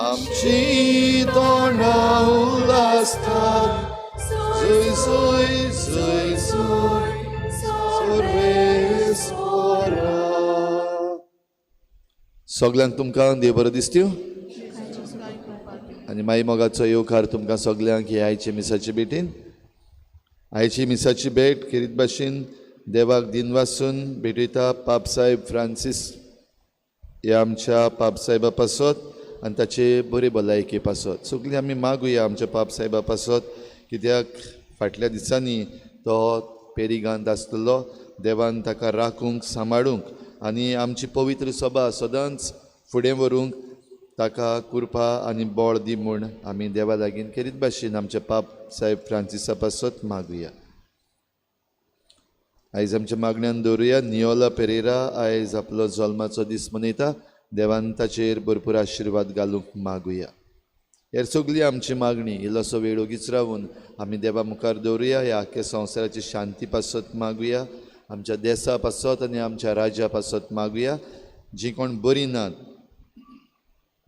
आमची तोंडां उल्हासतात जुय जुय जुय जुय सर्वेस्परा. सगल्यांक तुमकां देव बरो दिसत्यो आनी माई मोगाचो येवकार तुमकां सगल्यांक हे आयचे मिसाचे भेटीन. आयची मिसाची भेट खेरीत भाशेन देवाक दिनवासून भेटयता पापसाहेब फ्रांसीस ह्या आमच्या पापसाहेबा पासत आनी ताचे बरे भलायके पासत. सगळीं आमी मागुया आमच्या पापसाहेबा पासत, कित्याक फाटल्या दिसांनी तो पेरिगांत आसतलो. देवान ताका राखूंक सांबाळूंक आनी आमची पवित्र सभा सदांच फुडें व्हरूंक ताका कृपा आनी बळ दी म्हूण आमी देवा लागीं खेरीत भाशेन आमच्या पाप साहेब फ्रांसिसा पासत मागुया. आयज आमच्या मागण्यान दवरुया नियोला पेरेरा आयज आपलो जल्माचो दीस मनयता. देवान ताचेर भरपूर आशिर्वाद घालूंक मागुया. हेर सगळी आमची मागणी इल्लोसो वेळ ओगीच रावून आमी देवा मुखार दवरुया. ह्या आख्या संवसाराची शांती पासत मागुया, आमच्या देसा पासत आनी आमच्या राज्या पासत मागुया. जीं कोण बरीं नात,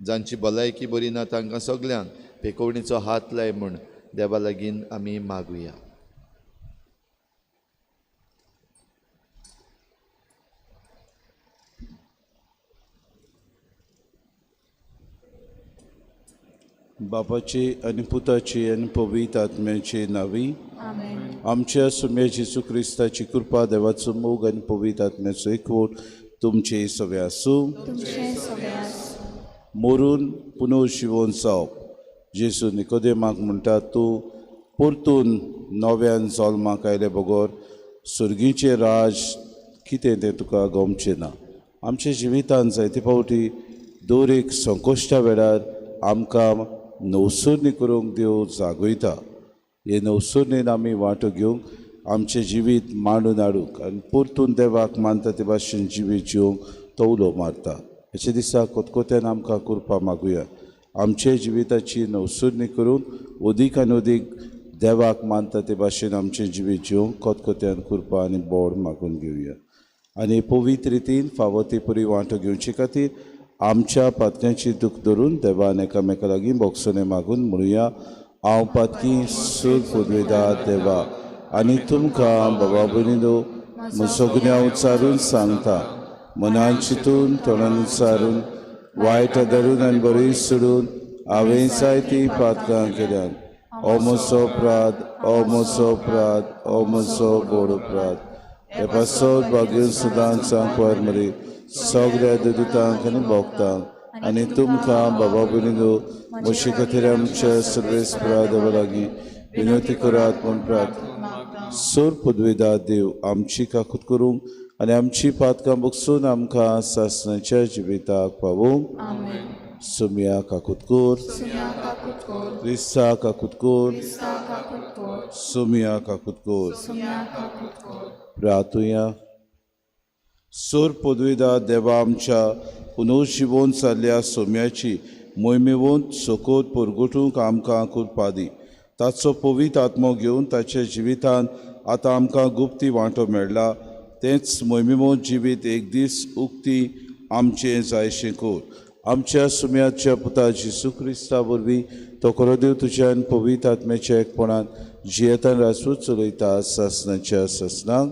जांची भलायकी बरी ना, तांकां सगल्यांक पेकोवणीचो हात लाय म्हूण देवा लागीं आमी मागुया. बापाची आनी पुताची आनी पवित्र आत्म्याची नावी आमच्या सुम्या जेजू क्रिस्ताची कृपा, देवाचो मोग आनी पवित्र आत्म्याचो एकवट तुमचे सगळे आसूं. मोरून पुनर्जिवन जावप. जेजू निकोदेमाक म्हणटा, तूं परतून नव्यान जल्माक आयले बगर सुर्गीचें राज कितें तें तुका गमचें ना. आमच्या जिवितान जायते फावटी दर एक संकश्टा वेळार आमकां नवसरणी करूंक देव जागयता. हे नवसरणीन आमी वांटो घेवंक आमचें जिवीत मांडून हाडूंक आनी परतून देवाक मानता ते भाशेन जिवीत जिवंक तो उलो मारता. हेच्या दिसा कोतकोत्यान आमकां कृपा मागुया. आमच्या जिविताची नवसरणी करून अदीक आनी अदीक देवाक मानता ते भाशेन आमचें जिवीत जिवंक कोतकोत्यान कृपा आनी बोड मागून घेवया. आनी पवित्र रितीन फावो ते परी वांटो घेवचे खातीर आमच्या पातक्यांची दूख धरून देवान एकामेका लागीं बोगसणे मागून म्हणुया, हांव पातकी सूर पुदवेदा देवा आनी तुमकां बाबा भयणीनो सगळ्यां उच्चारून सांगता, मनान चिंतून तोंडान उच्चारून वायट धरून आनी बरी सोडून हांवें जायतीं पातकां केल्यात. ओ म्हजो अपराध, ओ म्हजो अपराध, ओ म्हजो व्हड अपराध. हे पासत भाग्य सदांच सांकवार मरे सगळ्या दुदितांक आनी भोगतांक आनी तुमकां बाबा भयणीनो म्हजे खातीर आमच्या सर्वेस्परा देवा लागीं विनवती करात म्हूण प्रार्थना. सोर पदवेदा देव आमची काकूत करूंक आनी आमची पातकां बगसून आमकां सासणाच्या जिविताक पावोवंक. सोम्या काकुतकोर, क्रिस्ता काकुतकोर, सोम्या काकुतकोर। प्रातुया सोर पदवीदा देवा आमच्या पुनर्जिवोन जाल्ल्या सोम्याची मोहिमेवंत सोकोत परगटूंक आमकां कृपा दी। ताचो पवित्र आत्मो घेवन ताच्या जिवितान आतां आमकां गुप्ती वांटो मेळ्ळा, तेंच मोहिमेवंत जिवीत एक दीस उक्ती आमचें जायशें कर। आमच्या सुम्याच्या पुता जेजू क्रिस्ता वरवीं तो खरो देव तुज्यान पवित्र आत्म्याच्या एकपणान जियेतान राजवट चलयता सासनाच्या सासनाक।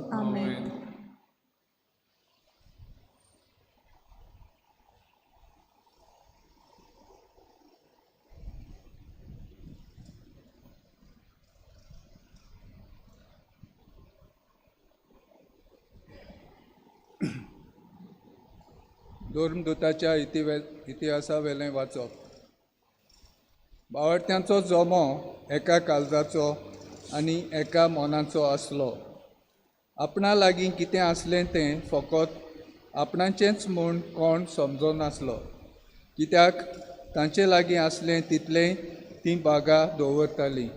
धर्मदूताच्या इतिहासावेलें वाचप. बावडत्यांचो जमो एका काळजाचो आनी एका मनाचो आसलो. आपणा लागीं कितें आसलें तें फकत आपणाचेंच म्हूण कोण समजनासलो, कित्याक तांचे लागीं आसलें तितलें तीं बागा दवरतालीं.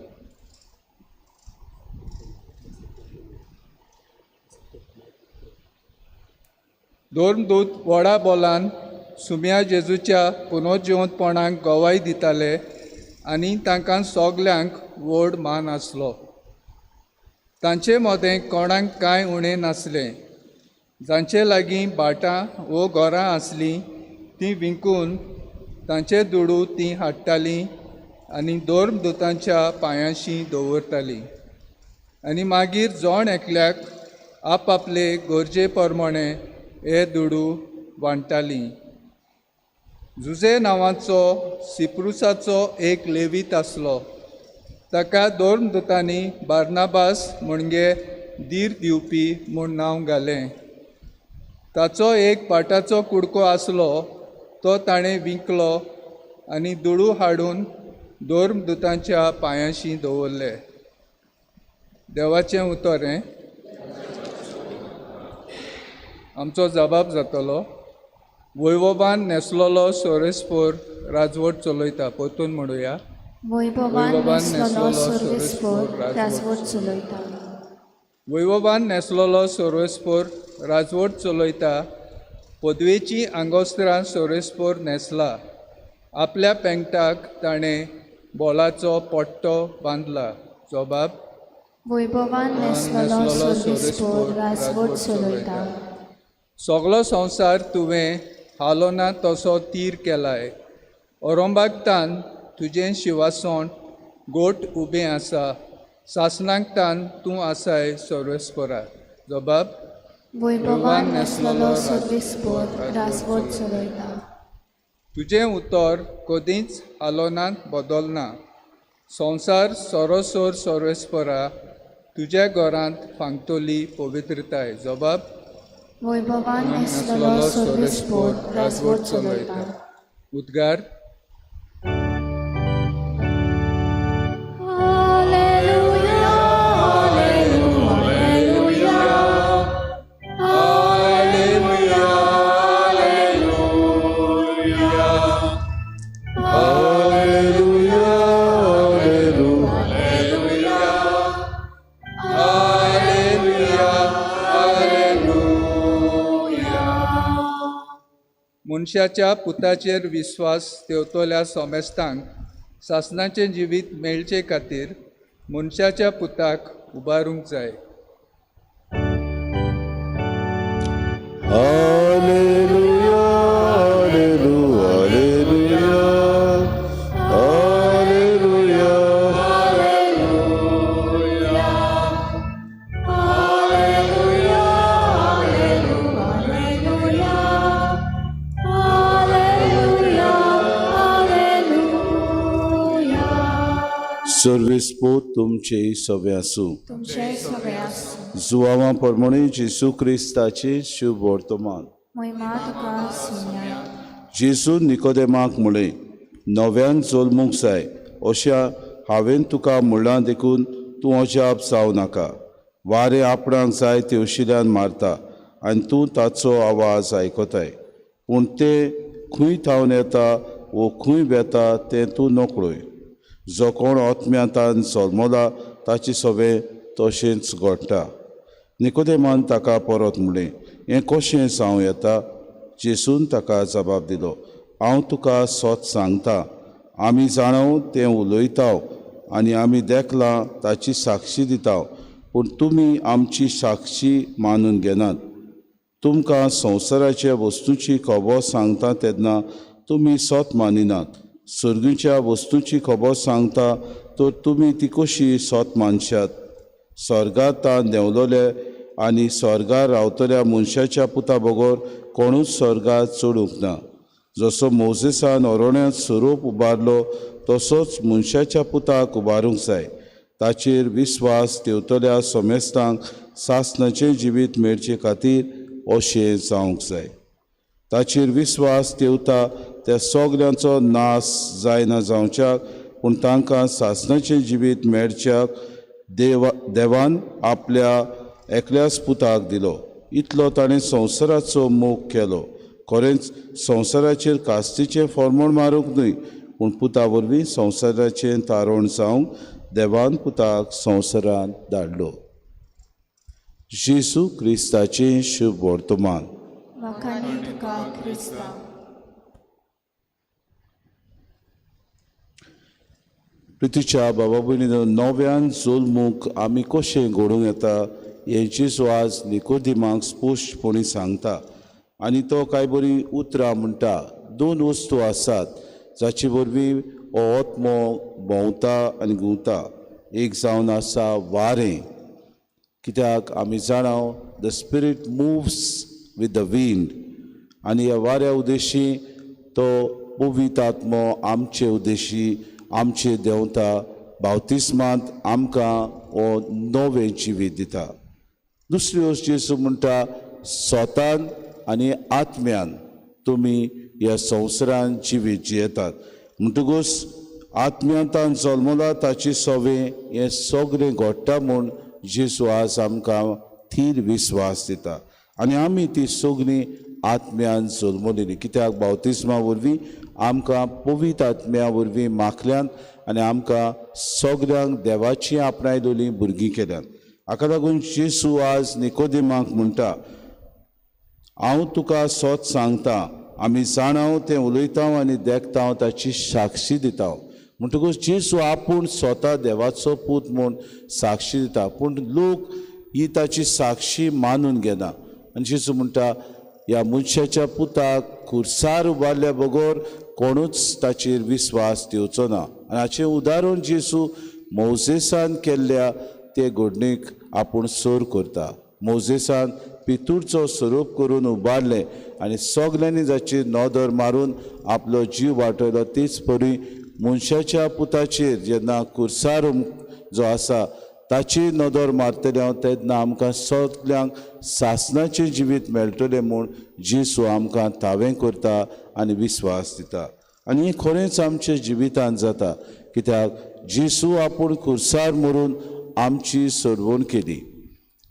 धर्मदूत व्हडा बोलान सुम्या जेजूच्या पुनर्जिवंतपणाक गवाय दिताले आनी तांकां सगल्यांक व्हड मान आसलो. तांचे मदें कोणाक कांय उणें नासलें. जांचे लागीं भाटां वो घरां आसलीं तीं विकून तांचे दुडू तीं हाडटालीं आनी धर्मदूतांच्या पांयांशी दवरतालीं आनी मागीर जण एकल्याक आपआपले गरजे प्रमाणे हे दुडू वांट्टालीं. जुजे नांवाचो सिप्रुसाचो एक लेवीत आसलो. ताका धर्मदूतांनी बार्नाबास म्हणजे धीर दिवपी म्हूण नांव घालें. ताचो एक पाटाचो कुडको आसलो, तो ताणें विकलो आनी दुडू हाडून धर्मदूतांच्या पांयांशी दवरले. देवाचें उतर हें. आमचो जबाब जातलो. वैभवान न्हेसलेलो सोरेस्पोर राजवट चलयता. परतून म्हणुया, वैभवान न्हेसलेलो सोरेस्पोर राजवट चलयता. वैभवान न्हेसलेलो सोरेस्पोर राजवट चलयता. पदवेची आंगोस्त्रां सोरेस्पोर न्हेसला. आपल्या पेंगटाक ताणें बोलाचो पट्टो बांदला. जबाब, वैभवान न्हेसलेलो सोरेस्पोर राजवट चलयता. सगलो संवसार तुवें हालोना तसो तीर केलाय. औरंबागतान तुजें शिवासण गोट उबें आसा. सासणांकतान तूं आसाय सर्वेस्परा. जबाब, वैभवान न्हेसलेलो सर्वेस्पोर राजवट चलयता. तुजें उतर कदींच हालोनात बदलना. संवसार सरोसर सर्वेस्परा तुज्या घरांत फांकतली पवित्रताय. जबाब, वैभवान न्हेसलेलो सर्वेस्पोर राजवट चलयता. उद्गार. मनशाच्या पुताचेर विस्वास तेवतल्या सोमेस्तांक सासणाचें जिवीत मेळचे खातीर मनशाच्या पुताक उबारूंक जाय. Alleluia, alleluia, alleluia, alleluia. सर्वेस्पोर तुमचे सगळे आसूं. तुमचे सगळे आसूं. जुवावा प्रमाणे जेजू क्रिस्ताचे शुभ वर्तमान. महिमा तुका सुम्या. जेजू निकोदेमाक म्हळें, नव्यान जल्मूंक जाय अशें हांवें तुका म्हणलां देखून तूं अजाप जावं नाका. वारें आपणाक जाय ते वशिल्यान मारता आनी तूं ताचो आवाज आयकताय, पूण तें खंय थावन येता वो खंय वेता तें तूं नकळय. जो कोण आत्म्यांतान जल्मला ताची सवे तशेंच घडटा. निकोदेमान ताका परत म्हणलें, हें कशें जावं येता? जेसून ताका जबाब दिलो, हांव तुका सत सांगता, आमी जाणाव तें उलयता आनी आमी देखलां ताची साक्षी दिता, पूण तुमी आमची साक्षी मानून घेनात. तुमकां संवसाराच्या वस्तूची खबर सांगता तेन्ना तुमी सत मानिनात. सर्गीच्या वस्तूची खबर सांगता तर तुमी ती कशी सत मानशात? स्वर्गांत देंवलोले आनी स्वर्गार रावतल्या मनशाच्या पुता बगर कोणूच स्वर्गार चडूंक ना. जसो मोजेसान अरण्यांत स्वरूप उबारलो तसोच मनशाच्या पुताक उबारूंक जाय. ताचेर विस्वास देंवतल्या समेस्तांक सासणाचें जिवीत मेळचे खातीर अशें जावंक जाय. ताचेर विस्वास देंवता त्या सगल्यांचो नाश जायना जावच्याक, पूण तांकां सासणाचें जिवीत मेळच्याक देवान आपल्या एकल्याच पुताक दिलो. इतलो ताणें संवसाराचो मोग केलो. खरेंच संवसाराचेर कास्तीचें फॉर्मोण मारूंक न्हय, पूण पुता वरवीं संवसाराचें तारण जावंक देवान पुताक संवसारांत धाडलो. जेजू क्रिस्ताचें शुभ वर्तमान. प्रितीच्या बाबा भयणी, नव्यान जल्मूंक आमी कशें घडोवंक येता हें जेजू आज निकोदिमाक स्पश्टपणी सांगता. आनी तो कांय बरीं उतरां म्हणटा. दोन वस्तू आसात जाचे वरवीं हो आत्मो भोंवता आनी घुंवता. एक जावन आसा वारें, कित्याक आमी जाणा the spirit moves with the wind. आनी ह्या वाऱ्या उद्देशी तो पवित्र आत्मो आमचे उद्देशी आमचे देंवता. बावतिस्मांत आमकां हो नवें जिवीत दिता. दुसरी वस्त जेजू म्हणटा, स्वतान आनी आत्म्यान तुमी ह्या संवसारान जिवीत जियेतात. म्हणटकूच आत्म्यांतान जल्मला ताची सवे हें सगळें घडटा म्हूण जेजू आज आमकां थीर विस्वास दिता. आनी आमी ती सगळीं आत्म्यान जल्मलेली, कित्याक बावतिस्मा वरवीं आमकां पवित्र आत्म्या वरवीं माखल्यान आनी आमकां सगल्यांक देवाची आपणायलोली भुरगीं केल्यात. हाका लागून जेजू आज निकोदिमाक म्हणटा, हांव तुका सत सांगता, आमी जाणाव तें उलयता आनी देखता ताची साक्षी दिता. म्हणटकूच जेजू आपूण स्वता देवाचो पूत म्हूण साक्षी दिता, पूण लोक ही ताची साक्षी मानून घेना. आनी जेजू म्हणटा, ह्या मनशाच्या पुताक खुर्सार उबारल्या बगर कोणूच ताचेर विस्वास दिवचो ना. आनी हाचें उदाहरण जेजू मोजेसान केल्ल्या ते घडणीक आपूण सर करता. मोजेसान पितूरचो स्वरूप करून उबारलें आनी सगल्यांनी जाची नदर मारून आपलो जीव वाटयलो, तेच परी मनशाच्या पुताचेर जेन्ना खुर्सार जो आसा ताची नदर मारतले हांव तेन्ना आमकां सगल्यांक सासणाचें जिवीत मेळटलें म्हूण जेजू आमकां तावें करता आनी विस्वास दिता. आनी हें खरेंच आमच्या जिवितांत जाता, कित्याक जेजू आपूण खुर्सार मरून आमची सोडवण केली.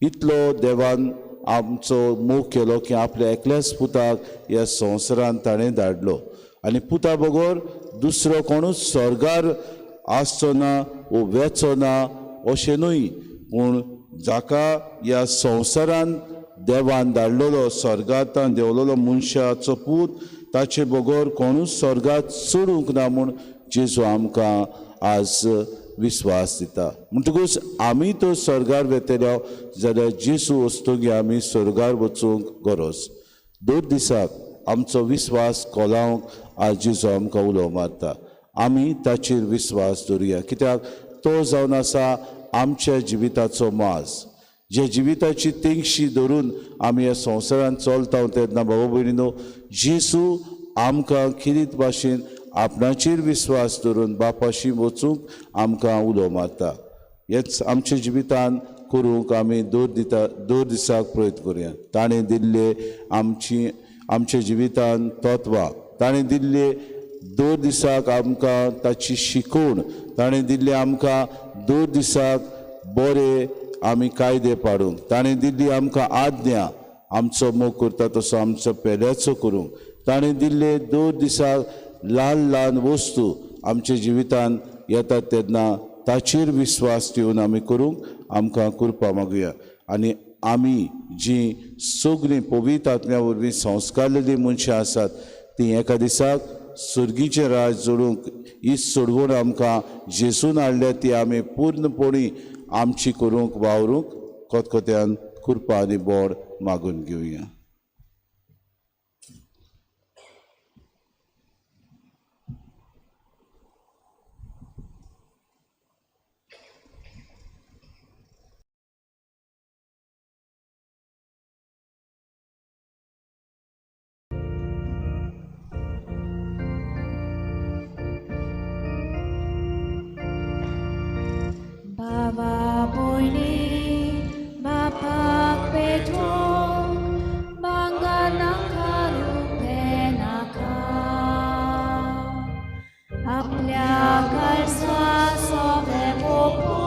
इतलो देवान आमचो मोग केलो की आपल्या एकल्याच पुताक ह्या संवसारांत ताणें धाडलो. आनी पुता बगर दुसरो कोणूच स्वर्गार आसचो ना वो वेचो ना अशें न्हय, पूण जाका ह्या संवसारांत देवान धाडलेलो स्वर्गांत देंवलेलो मनशाचो पूत ताचे बगर कोणूच स्वर्गांत चडूंक ना म्हूण जेजू आमकां आज विस्वास दिता. म्हणटकूच आमी तर स्वर्गार वेतले जाल्यार जेजू वस्तुगी आमी स्वर्गार वचूंक गरज. दर दिसाक आमचो विस्वास कोलावंक आज जेजू आमकां उलो मारता. आमी ताचेर विस्वास दवरुया, कित्याक तो जावन आसा आमच्या जिविताचो माज. जे जिविताची तेंगशी धरून आमी ह्या संवसारांत चलता तेन्ना बाबा भयणीनो, जेजू आमकां खेरीत भाशेन आपणाचेर विस्वास धरून बापाशी वचूंक आमकां उलो मारता. हेच आमच्या जिवितान करूंक आमी दर दिसाक प्रयत्न करुया. ताणें दिल्ले आमच्या जिवितान तत्वां, ताणें दिल्ले दर दिसाक आमकां ताची शिकवण, ताणें दिल्ले आमकां दर दिसाक बरे आमी कायदे पाडूंक, ताणें दिल्ली आमकां आज्ञा आमचो मोग करता तसो आमचो पेल्याचो करूंक, ताणें दिल्ले दर दिसाक ल्हान ल्हान वस्तू आमच्या जिवितान येतात तेन्ना ताचेर विस्वास दिवन आमी करूंक आमकां कृपा मागुया. आनी आमी जी सगळीं पवित्र आत्म्या वरवीं संस्कारलेलीं मनशां आसात ती एका दिसाक सर्गीचें राज जोडूंक ही सोडवण आमकां जेसून हाडल्या ती आमी पूर्णपणी आमची करूंक वावरूंक खतखत्यान कृपा आनी बोड मागून घेवया. Baba boyni bapak petok bangga karupenaka आपल्या काळजा सोवे पोपो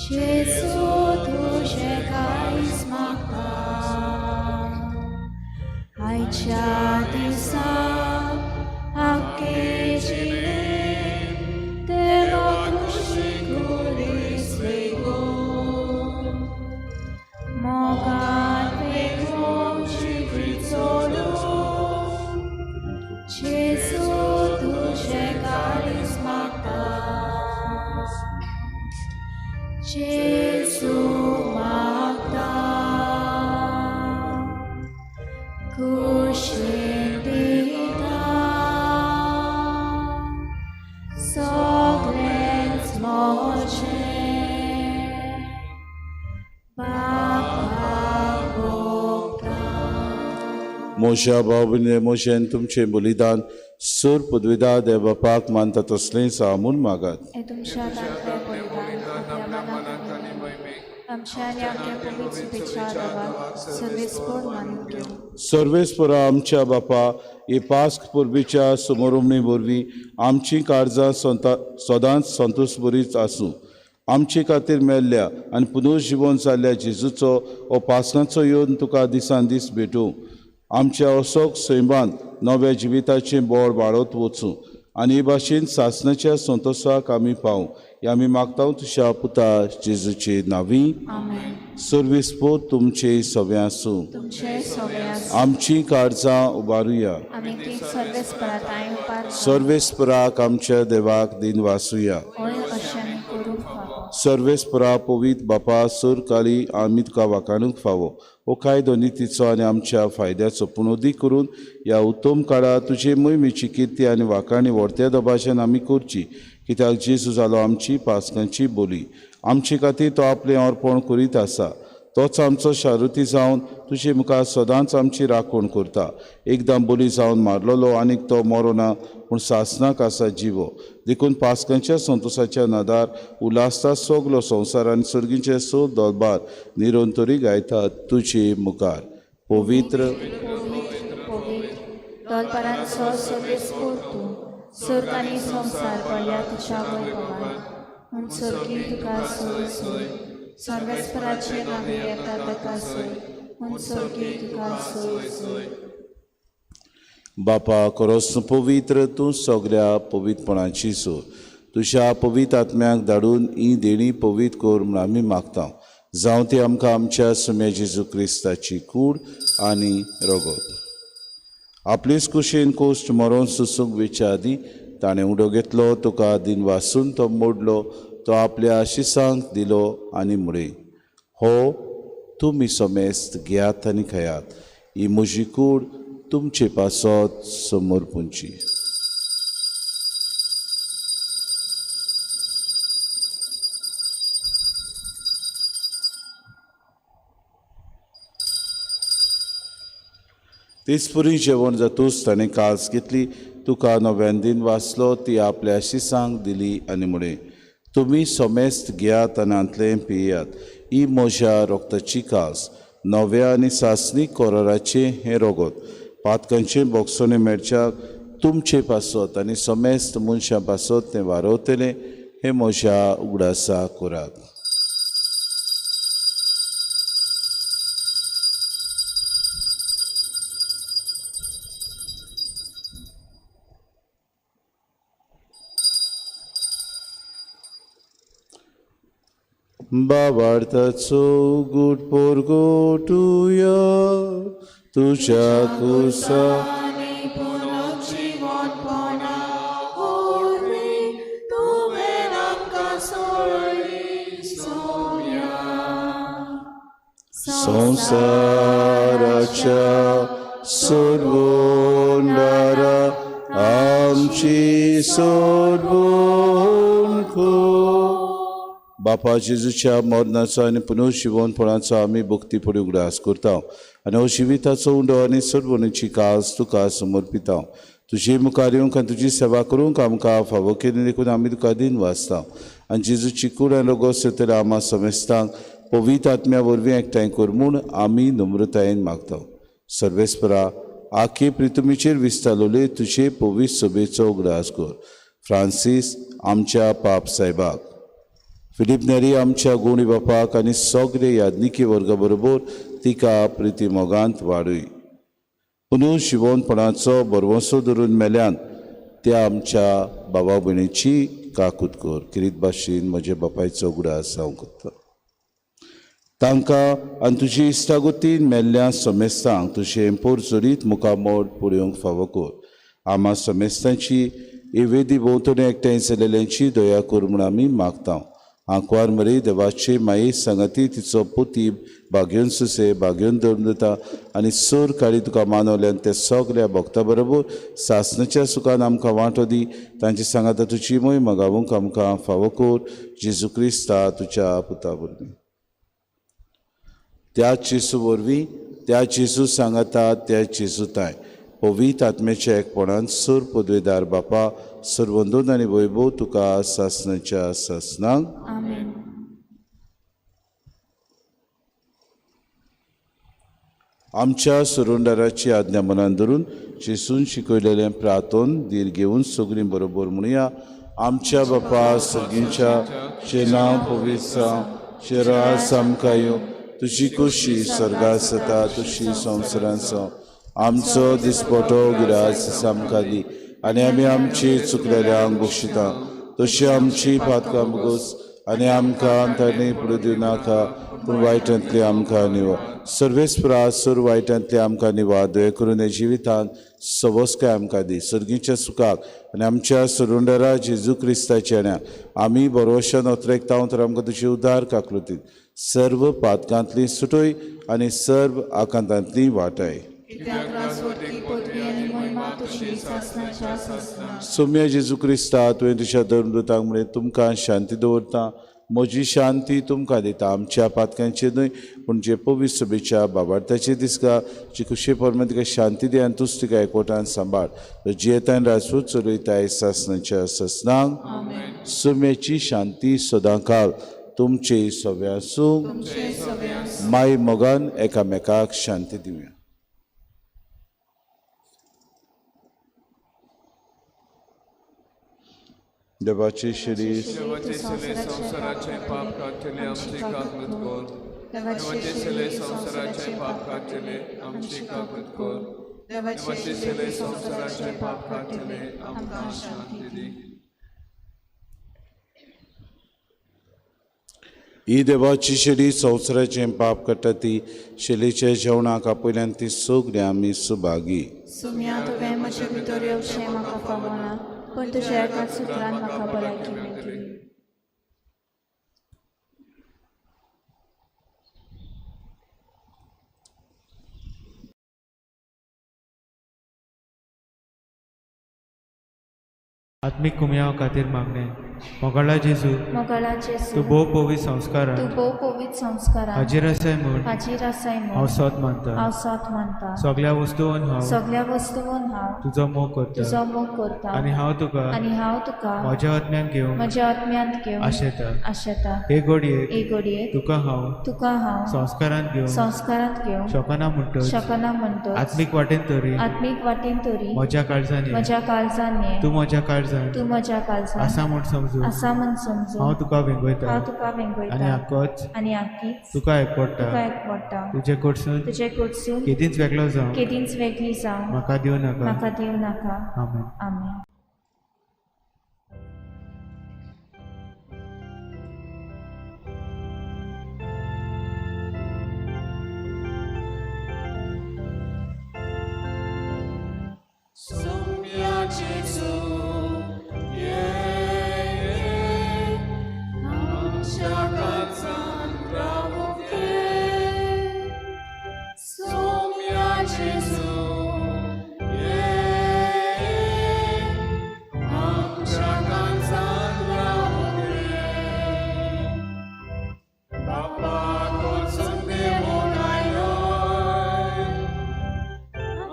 जेजू तुझे काळीज मागता आयच्या दिसा आख्खे जिणें तेरो कुशीक वेगो मोगान पेटोवंक जिवीत सोडून जेजू तुझे काळीज मागता जेजू मागता कुशीन दिता सगळेंच म्हजें बापाक भोगता. मोशा भाव मोशेन तुमचें बलिदान सूर पदवीदा देव बापाक मानता तसलेंच म्हूण मागात. हे तुमच्या हातांतलें बलिदान आपल्या मनाक आनी मोहिमेक आमच्या आनी आमच्या पवित्र शुभेच्छा देवाक सर्वेस्पोर मानून घेवं. सर्वेस्परा आमच्या बापा ही पास्क परबीच्या समोरुमणी वरवीं आमची काळजां सदांच संतोश बरीच आसूं. आमचे खातीर मेल्ल्या आनी पुनर्जिवन जाल्ल्या जेजूचो हो पास्कांचो येवन तुका दिसान दीस भेटूं. आमच्या असोक सैमान नव्या जिविताचें बळ वाडत वचूं आनी हे भाशेन सासणाच्या संतोशाक आमी पावूं. हे आमी मागता तुज्या पुता जेजूचे नांवी. आमेन. सर्वेस्पोर तुमचे सगळें आसूं. तुमचे सगळे आसूं. आमची काळजां उबारुया. आमी ती सर्वेस्परा तांय उबारता. सर्वेस्पराक आमच्या देवाक दिन वासुया. हय अशें आमी करूंक फावो. सर्वेस्परा पवित्र बापा सूर काली आमी तुका वाखाणूंक फावो. हो कायदो नितीचो आनी आमच्या फायद्याचो पूण अदीक करून ह्या उत्तम काळार तुजे मोहिमेची किर्ती आनी वाखाणी व्हडत्या दबाज्यान आमी करची. कित्याक जेजू जालो आमची पास्कांची बोली. आमचे खातीर तो आपलें अर्पण करीत आसा. तोच आमचो शारुती जावन तुजे मुखार सदांच आमची राखण करता. एकदां बोली जावन मारलेलो आनीक तो मरोना पूण सासणाक आसा जिवो. देखून पास्कांच्या संतोशाच्या नदार उल्हासता सगलो संवसार आनी सर्गीचे स दरबार निरंतरी गायतात तुजे मुखार. पवित्र पवित्र पवित्र दोलपरांचो सर्वेस्पोर तूं सर्ग आनी संवसार पडल्या तुज्या वैभवान. म्हूण सर्गी तुका सोय सोय सर्वेस्पराचे नांवे येता ताका सोय म्हूण सर्गी तुका सोय सोय. बापा खरोच पवित्र तूं सगळ्या पवित्रपणाची सोय. तुज्या पवित्र आत्म्याक धाडून ही देणी पवित्र कर म्हूण आमी मागता. जावं ती आमकां आमच्या सुम्या जेजू क्रिस्ताची कूड आनी रगत. आपलेच कुशेन कोश्ट मरोन सुसूंक वेच्या आदीं ताणें उडो घेतलो, तुका दिन वासून तो मोडलो, तो आपल्या शिसांक दिलो आनी म्हळें, हो तुमी समेस्त घेयात आनी खायात. ही म्हजी कूड तुमचे पासत समर्पूंची. तेच पुरी जेवण जातूच ताणें कास घेतली, तुका नव्यान दिन वाचलो, ती आपल्या शिसांक दिली आनी म्हळें, तुमी समेस्त घेयात आनी हांतलें पियात. ही म्हज्या रक्ताची कास, नव्या आनी सासणीक कोराराचें हें रगत पातकांचें बोगसणें मेळच्याक तुमचे पासत आनी समेस्त मनशां पासत तें वारवतलें. हें म्हज्या उगडासा करात. बाबार्थाचो गुट पोरगोटुया तुज्या कुसा संसाराच्या सोडवणारा आमची सोडवण कर. बापा जेजूच्या मरणाचो आनी पुनर्जिवनपणाचो आमी भक्तीपणी उगडास करता आनी हो जिविताचो उंडो आनी सोडवणीची कास तुका समर्पिता. तुजे मुखार येवंक आनी तुजी सेवा करूंक आमकां फावो केली देखून आमी तुका दिन वाचता आनी जेजूची कूड आनी रोगोस जातले आमा समेस्तांक पवित्र आत्म्या वरवीं एकठांय कर म्हूण आमी नम्रतायेन मागता. सर्वेस्परा आखे प्रितुमीचेर विस्तारलोले तुजे पवित्र सभेचो उगडास कर. फ्रांसीस आमच्या पाप साहेबाक, फिलीप नेरी आमच्या गुणी बापाक आनी सगळे याज्ञिकी वर्गा बरोबर तिका प्रिती मोगांत वाडूय. पुनर्जिवनपणाचो भरवंसो धरून मेल्यान त्या आमच्या बाबा भयणीची काकूत कर. किरीत भाशेन म्हज्या बापायचो उगडास हांव करता. तांकां आनी तुजी इश्टागतीन मेल्ल्या समेस्तांक तुजें पोरजोरीत मुखामोड पळोवंक फावो कर. आमा समेस्तांची एवेदी भोंवतणी एकठांय जाल्ल्यांची दया कर म्हूण आमी मागता. आंकवार मरे देवाचे माये सांगाती तिचो पोती भाग्योन सुसे भाग्योन धर्म आनी सोर काळी तुका मानवल्यान ते सगळ्या भक्ता बरोबर सासणाच्या सुखान आमकां वांटो दी. तांचे सांगाता तुजी मोय मगावूंक आमकां फावो कर. जेजू क्रिस्ता तुज्या पुता वरवीं. त्या जेजू वरवीं, त्या जेजू सांगाता, त्या जेजू ताय पवित्र आत्म्याच्या एकपणान सूर पदवेदार बापा सर्वंदून आनी वैभव तुका सासणाच्या सासणाक. आमेन. आमच्या सुरुंडाराची आज्ञा मनान धरून जेजून शिकयलेलें प्रार्थन धीर घेवन सगळीं बरोबर म्हणुया. आमच्या बापा सर्गींच्या, तुजें नांव पवित्र जावं, तुजें राज आमकां येवं, तुजी खोशी स्वर्गांत जाता तशी संवसारांत जावं. आमचो दिसपटो गिरास आमकां दी आनी आमी आमची चुकलेल्यांक बक्षिता तशी आमची पातकां बगोस आनी आमकां तांणी पुढे दिवं नाका पूण वायटांतली आमकां निवा. सर्वेस्परा सर्व वायटांतली आमकां निवा. दया करून ह्या जिवितांत सवस्काय आमकां दी. सर्गीच्या सुखाक आनी आमच्या सरुंडरा जेजू क्रिस्ताच्या न्या आमी बरोवशान अत्रेकता तर आमकां तुजी उदार काकलुतीत सर्व पातकांतली सुटय आनी सर्व आकांतांतली वाटाय. सोम्या जेजू क्रिस्ता तुवें तुज्या धर्मदूतांक म्हळें तुमकां शांती दवरता, म्हजी शांती तुमकां दिता. आमच्या पातकांचेर न्हय पूण जे पवित्र सभेच्या बाबार्थाचेर दिसता जी खुशे परमें तिका शांती दी आनी तूच तिका एकवटान सांबाळ. जियेतान राजपूत चलयताय सासणाच्या सासणाक. सोम्याची शांती सदांकाल तुमचे सगळे आसूं. माय मोगान एकामेकाक शांती दिवया. देवाचे शरीर संवसाराचे पाप काडटले आमची काकूत कर. देवाचे शरीर संवसाराचे पाप काडटले आमची काकूत कर. देवाचे शरीर संवसाराचे पाप काडटले आमकां शांती दी. ही देवाची शेली संवसाराचें पाप काडटा ती शेलीच्या जेवणाक आपयल्यान ती सगळीं आमी सुभागी. सुम्या तुवें म्हजे भितर येवचें म्हाका फावना पूण तुज्या एकाच सुत्रान म्हाका भलायकी मेळटली. आत्मीक कुमयाव खातीर मागणें. मोगाळा जेजू, मोगाळा जेजू, तूं भोव पवित्र संस्कारान, तूं भोव पवित्र संस्कारान हाजीर आसाय म्हूण, हाजीर आसाय म्हूण हांव सत मानता, हांव सत मानता. सगळ्या वस्तून हांव, सगळ्या वस्तून हांव तुजो मोग करता, तुजो मोग करता. आनी हांव तुका, आनी हांव तुका म्हज्या आत्म्यांत घेवन, म्हज्या आत्म्यांत घेवन आशेता, आशेता. हे घडयेक, हे घडयेक तुका हांव, तुका हांव संस्कारांत घेवन, संस्कारांत घेवन शकना म्हणटच, शकना म्हणटच आत्मीक वाटेन तरी, आत्मीक वाटेन तरी म्हज्या काळजान, म्हज्या काळजान ये, तूं म्हज्या काळजान, तूं म्हज्या काळजान आसा म्हूण समजून, आसा म्हूण समजून हांव तुका वेंगयता, हांव तुका वेंगयता. आनी आकोच, आनी आकीच तुका एकवटा, तुका एकवटा. तुजे कडसून, तुजे कडसून केदींच वेगळो जावं, केदींच वेगळी जावं म्हाका दिवं नाका, म्हाका दिवं नाका. आमेन. आमेन. Soumya Jesu, yeah, आमच्या काळजांत रावूंक ये. Soumya Jesu, yeah, आमच्या काळजांत रावूंक ये. बापा कडसून देंवून आयलोय,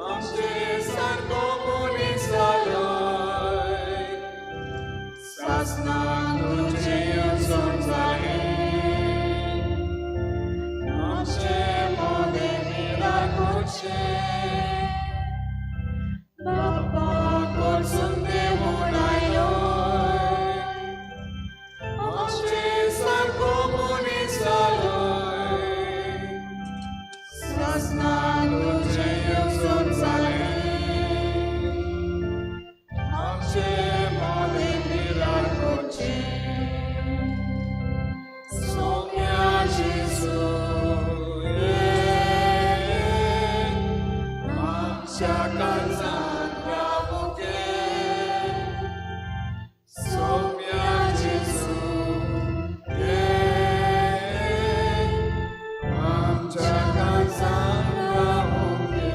आमचे सारको मनीस जालोय. सासणाक तुजें येवजण जालें, आमचे मदें निराळ करचें. बापा कडसून देंवून आयलोय, आमचे सारको मनीस जालोय. सासणाक तुजें येवजण जालें, आमचे मदें निराळ करचें. Soumya Jesu, yeah, आमच्या काळजांत रावूंक ये. Soumya Jesu, yeah, आमच्या काळजांत रावूंक ये.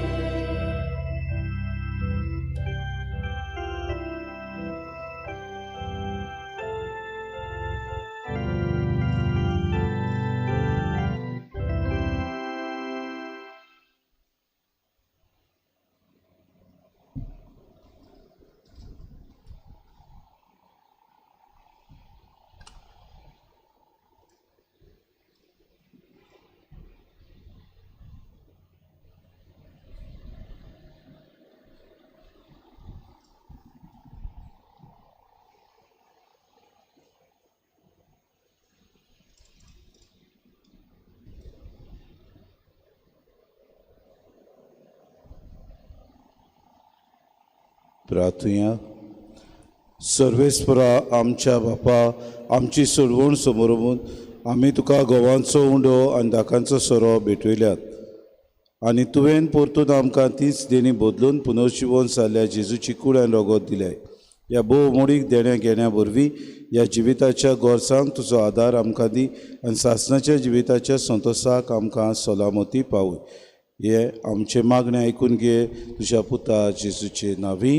प्रार्थुया. सर्वेस्परा आमच्या बापा, आमची सोडवण समोर आमी तुका गोवांचो उंडो आनी दाकांचो सोरो भेटयल्यात आनी तुवें परतून आमकां तीच देणी बदलून पुनर्जिवन जाल्ल्या जेजूची कूड आनी रगत दिल्याय. ह्या भोव मोडीक देण्या घेण्या वरवीं ह्या जिविताच्या गरजांक तुजो आदार आमकां दी आनी सासणाच्या जिविताच्या संतोसाक आमकां सलामती पावय. हे आमचें मागणें आयकून घे तुज्या पुता जेजूचे नांवी.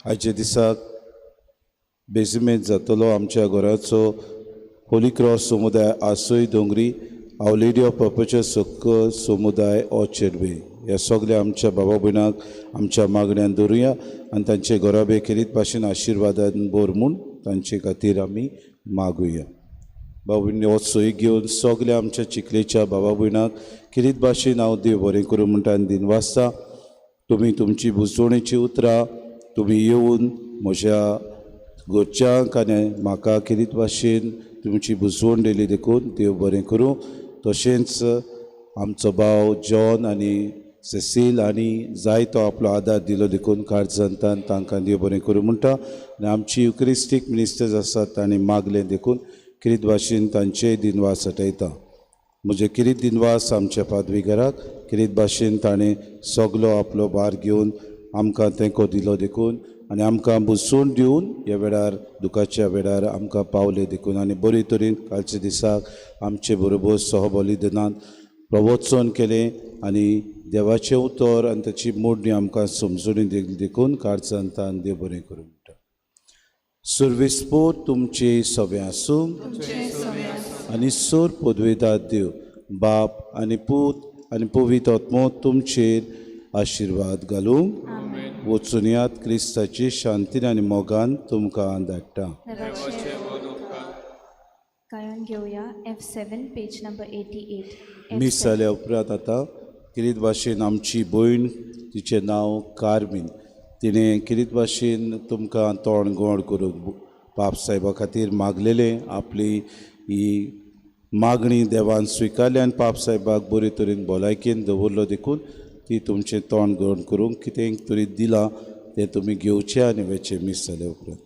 आयच्या दिसाक बेजिमेंत जातलो आमच्या घराचो होली क्रॉस समुदाय आसोय दोंगरी, our lady of perpetual succour समुदाय ऑर्चर्ड वे. ह्या सगल्या आमच्या बाबा भयणाक आमच्या मागण्यान दवरुया आनी तांचे घराबे खेरीत भाशेन आशिर्वादान भर म्हूण तांचे खातीर आमी मागुया. बाबा भयणी हो सोय घेवन सगल्या आमच्या चिखलेच्या बाबा भयणाक खेरीत भाशेन हांव देव बरें करूं म्हणटा आनी दिनवासता. तुमी तुमची बुजवणेची उतरां तुमी येवन म्हज्या घरच्यांक आनी म्हाका खेरीत भाशेन तुमची बुजवण दिली देखून देव बरें करूं. तशेंच आमचो भाव जॉन आनी सेसील आनी जायतो आपलो आदार दिलो देखून काळजांतान तांकां देव बरें करूं म्हणटा. आनी आमची युक्रिस्टीक मिनिस्टर्स आसात तांणी मागलें देखून खेरीत भाशेन तांचेय दिनवास हटयता. म्हजे खेरीत दिनवास आमच्या पादवीघराक खेरीत भाशेन ताणें सगलो आपलो भार घेवन आमकां तेंको दिलो देखून आनी आमकां बुजवण दिवन ह्या वेळार दुखाच्या वेळार आमकां पावले देखून आनी बरे तरेन कालच्या दिसाक आमचे बरोबर सहबलिदानान प्रवचन केलें आनी देवाचें उतर आनी ताची मोडणी आमकां समजून दिली देखून काळजांतान देव बरें करूं म्हणटा. सर्वेस्पोर तुमचे सगळें आसूं आनी सोर पदवेदार देव बाप आनी पूत आनी पवित्र आत्मो तुमचेर आशिर्वाद घालूं. वचून यात क्रिस्ताची शांतीन आनी मोगान तुमकां धाडटा. गायन घेवया F7 page number 88. मीस जाल्या उपरांत आतां खेरीत भाशेन आमची भयण तिचें नांव कार्मीन तिणें खेरीत भाशेन तुमकां तोंड गोड करूंक पाप सायबा खातीर मागलेलें. आपली ही मागणी देवान स्विकारली आनी पाप सायबाक बरे तरेन भलायकेन दवरलो देखून ती तुमचें तोंड गोड करूंक कितें तरी दिलां तें तुमी घेवचें आनी वेचें मीस जाल्या उपरांत.